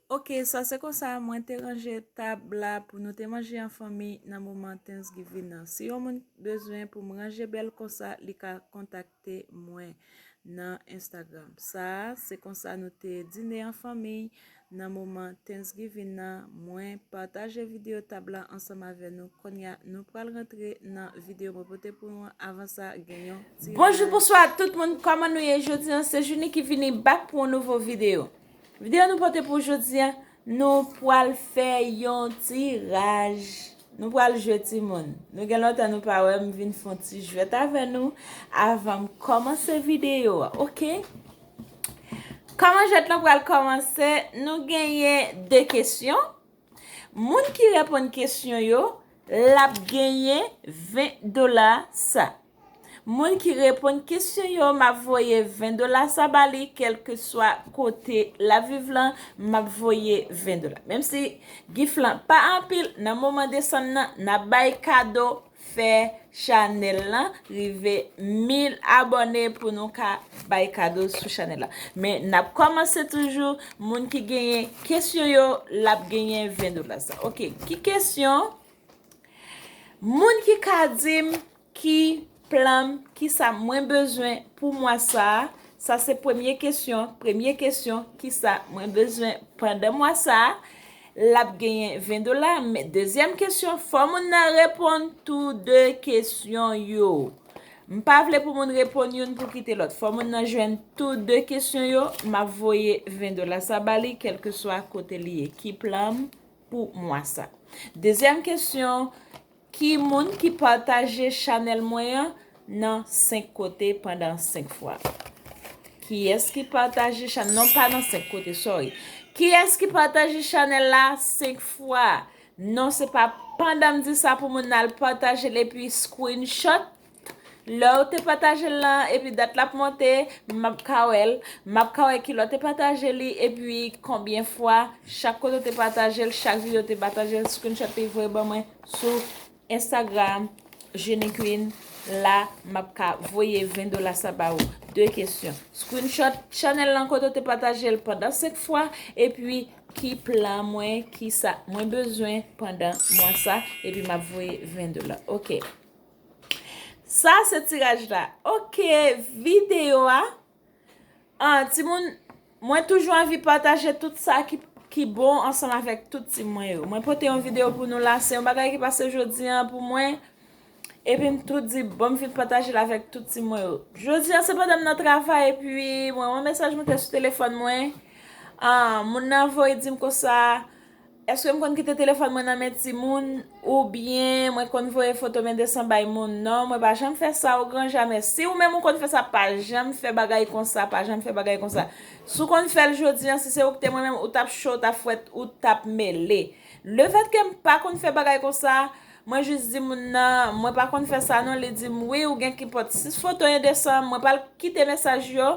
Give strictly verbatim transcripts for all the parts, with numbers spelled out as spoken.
Ok, sa se konsa mwen te ranje tab la pou nou te manje an fanmi nan moman Thanksgiving nan. Si yon moun bezwen pou m ranje bèl konsa, li ka kontakte mwen nan Instagram. Sa se konsa nou te dine an fanmi nan moman Thanksgiving nan. Mwen pataje videyo tab la ansanm avè nou. Kounye a, nou pral rantre nan videyo mwen pote pou nou an. Avan sa, gen yon ti... Bonjou, bonswa tout moun. Kòman nou ye jodi an? Se Junie ki vini back pou yon nouvo videyo. Videyo nou pote pou jodi an, nou pral fè yon tiraj. Nou pral jwe timoun. Nou gen lontan nou pa wè, m vin fè yon ti jwèt avè nou avan m kòmanse videyo a, ok? Kòman jwèt lan pral kòmanse? Nou genyen de kesyon. Moun ki reponn kesyon yo, l ap genyen ven dola sa. Moun ki reponn kesyon yo, m ap voye ven dola sa ba li, kèlkeswa kote l ap viv lan, m ap voye ven dola. Menm si gif lan pa anpil, nan moman desanm nan, n ap bay kado, fè chanèl lan rive mil abòne pou nou ka bay kado sou chanèl la. Men n ap kòmanse toujou, moun ki genyen kesyon yo, l ap genyen ven dola sa. Ok, ki kesyon? Moun ki ka di m ki plan m, ki sa mwen bezwen pou mwa sa a? Sa se premye kesyon. Premye kesyon, ki sa mwen bezwen pandan mwa sa a? L ap genyen ven dola. Men dezyèm kesyon, fò moun nan reponn tou de kesyon yo. M pa vle pou moun reponn youn pou kite lòt. Fò moun nan jwenn tou de kesyon yo. M ap voye ven dola sa ba li, kèlkeswa kote li ye. Ki plan m pou mwa sa? Dezyèm kesyon, ki moun ki pataje chanèl mwen an nan senk kote pandan senk fwa? Kiyès ki pataje chanèl, non, pa nan senk kote, sorry. Kiyès ki pataje chanèl la senk fwa? Non, se pa pandan m di sa pou moun nan al pataje l epi screenshot lè w te pataje l lan, epi dat l ap monte, m ap ka wè l, m ap ka wè ki lè w te pataje li, epi konbyen fwa, chak kote w te pataje l, chak videyo w te pataje l, screenshot li voye ban mwen sou Instagram, Junie Queen, la, m ap ka voye ven dola sa ba ou. De kesyon. Screenshot chanèl lan kote w te pataje l pandan senk fwa, epi ki plan mwen, ki sa mwen bezwen pandan mwa sa, epi m ap voye ven dola. Ok. Sa se tiraj la. Ok, videyo a. Ah, timoun, mwen toujou anvi pataje tout sa ki, ki bon ansanm avèk tout timoun yo. Mwen pote yon videyo pou nou la. Se yon bagay ki pase jodi an pou mwen. Epi m tou di, bon, m vin pataje l avèk tout timoun yo. Jodi an, se pandan m nan travay, epi mwen wè yon mesaj moute sou telefòn mwen. Ah, moun nan voye di m konsa, èske m konn kite telefòn mwen nan men timoun? Oubyen mwen konn voye foto men desan bay moun? Non, mwen pa janm fè sa, o gran jamè. Si ou menm ou konn fè sa, pa janm fè bagay konsa, pa janm fè bagay konsa. Si w konn fè l jodi an, si se ou ki te mwen menm, ou t ap cho, ou t ap fwèt, ou t ap mele. Lefètke m pa konn fè bagay konsa, mwen jis di moun nan, mwen pa konn fè sa non, li di m, wi, ou gen kenpòt sis foto en desan, mwen pral kite mesaj yo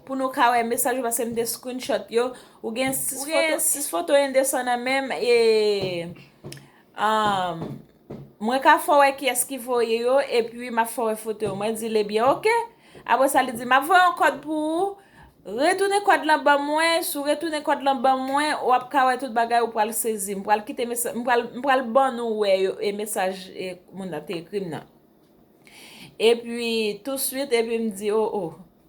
pou nou ka wè mesaj yo, paske m te screenshot yo. Ou gen sis foto, sis foto en desan nan menm, e, um, mwen ka fè w wè kiyès ki voye yo, epi m ap fè w wè foto yo. Mwen di l, ebyen, ok. Apre sa, li di, m ap voye yon kòd pou ou. Retounen kòd lan ban mwen. Si w retounen kòd lan ban mwen, w ap ka wè tout bagay, ou pral sezi. M pral kite mesa-, m pral, m pral ban nou wè yo, e mesaj, e, moun nan te ekri m nan. Epi, touswit, epi m di, o, o.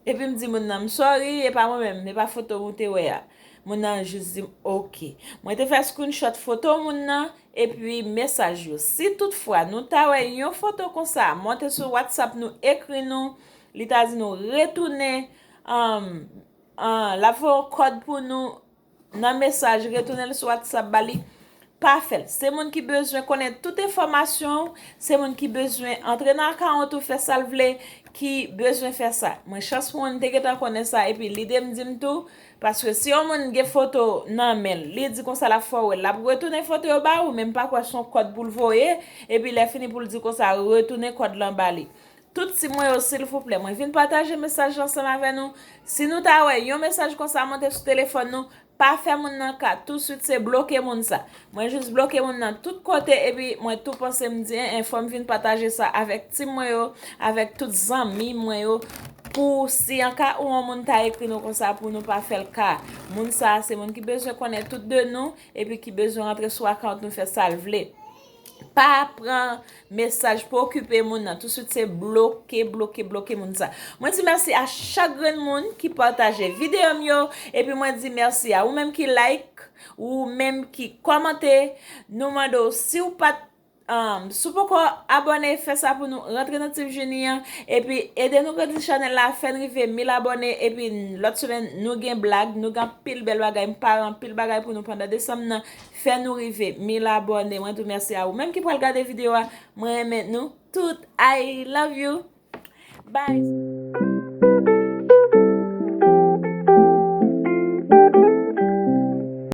Epi m di moun nan, m sorry, e pa mwen menm, e pa foto m ou te wè a. Moun nan jis di m, ok. Mwen te fè screenshot foto moun nan, epi mesaj yo. Si toutfwa nou ta wè yon foto konsa monte sou WhatsApp nou, ekri nou, li ta di nou retounen, um, uh, l ap voye yon kòd pou nou nan mesaj, retounen l sou WhatsApp ba li. Pa fè l. Se moun ki bezwen konnen tout enfòmasyon w, se moun ki bezwen antre nan akawont ou, fè sa l vle, ki bezwen fè sa. Mwen chans pou mwen, m te gentan konnen sa, epi lide m di m tou, paske si yon moun gen foto nan men l, li di konsa l ap fè w wè, l ap retounen foto yo ba ou, men m pa kwè se yon kòd pou l voye, epi lè fini pou l di konsa, retounen kòd lan ba li. Tout timoun yo, silvouplè, mwen vin pataje mesaj la ansanm avè nou. Si nou ta wè yon mesaj konsa monte sou telefòn nou, pa fè moun nan ka. Touswit, se bloke moun sa. Mwen jis bloke moun nan tout kote, epi mwen tou panse m di, en, en, fò m vin pataje sa avèk tim mwen yo, avèk tout zanmi mwen yo. pou si an ka ou yon moun ta ekri nou konsa pou nou pa fè l ka. Moun sa a se moun ki bezwen konnen tout de nou epi ki bezwen rantre sou akant nou fè sa l vle. Pa pran mesaj pou okipe moun nan. Touswit se bloke, bloke, bloke moun sa. Mwen di mèsi a chak grenn moun ki pataje videyo m yo. Epi mwen di mèsi a ou menm ki like, ou menm ki kòmante. Nou mande w si w pa t um, si w poko abòne, fè sa pou nou. Rantre nan Team Junie an. Epi ede nou grandi chanèl la. Fè n rive mil abòne. Epi lòt semèn, nou gen blag. Nou gen anpil bèl bagay. M pare anpil bagay pou nou pandan desanm nan. Fè nou rive mil abòne. Mwen tou mèsi a ou menm ki pral gade videyo a. Mwen renmen nou tout. I love you. Bye.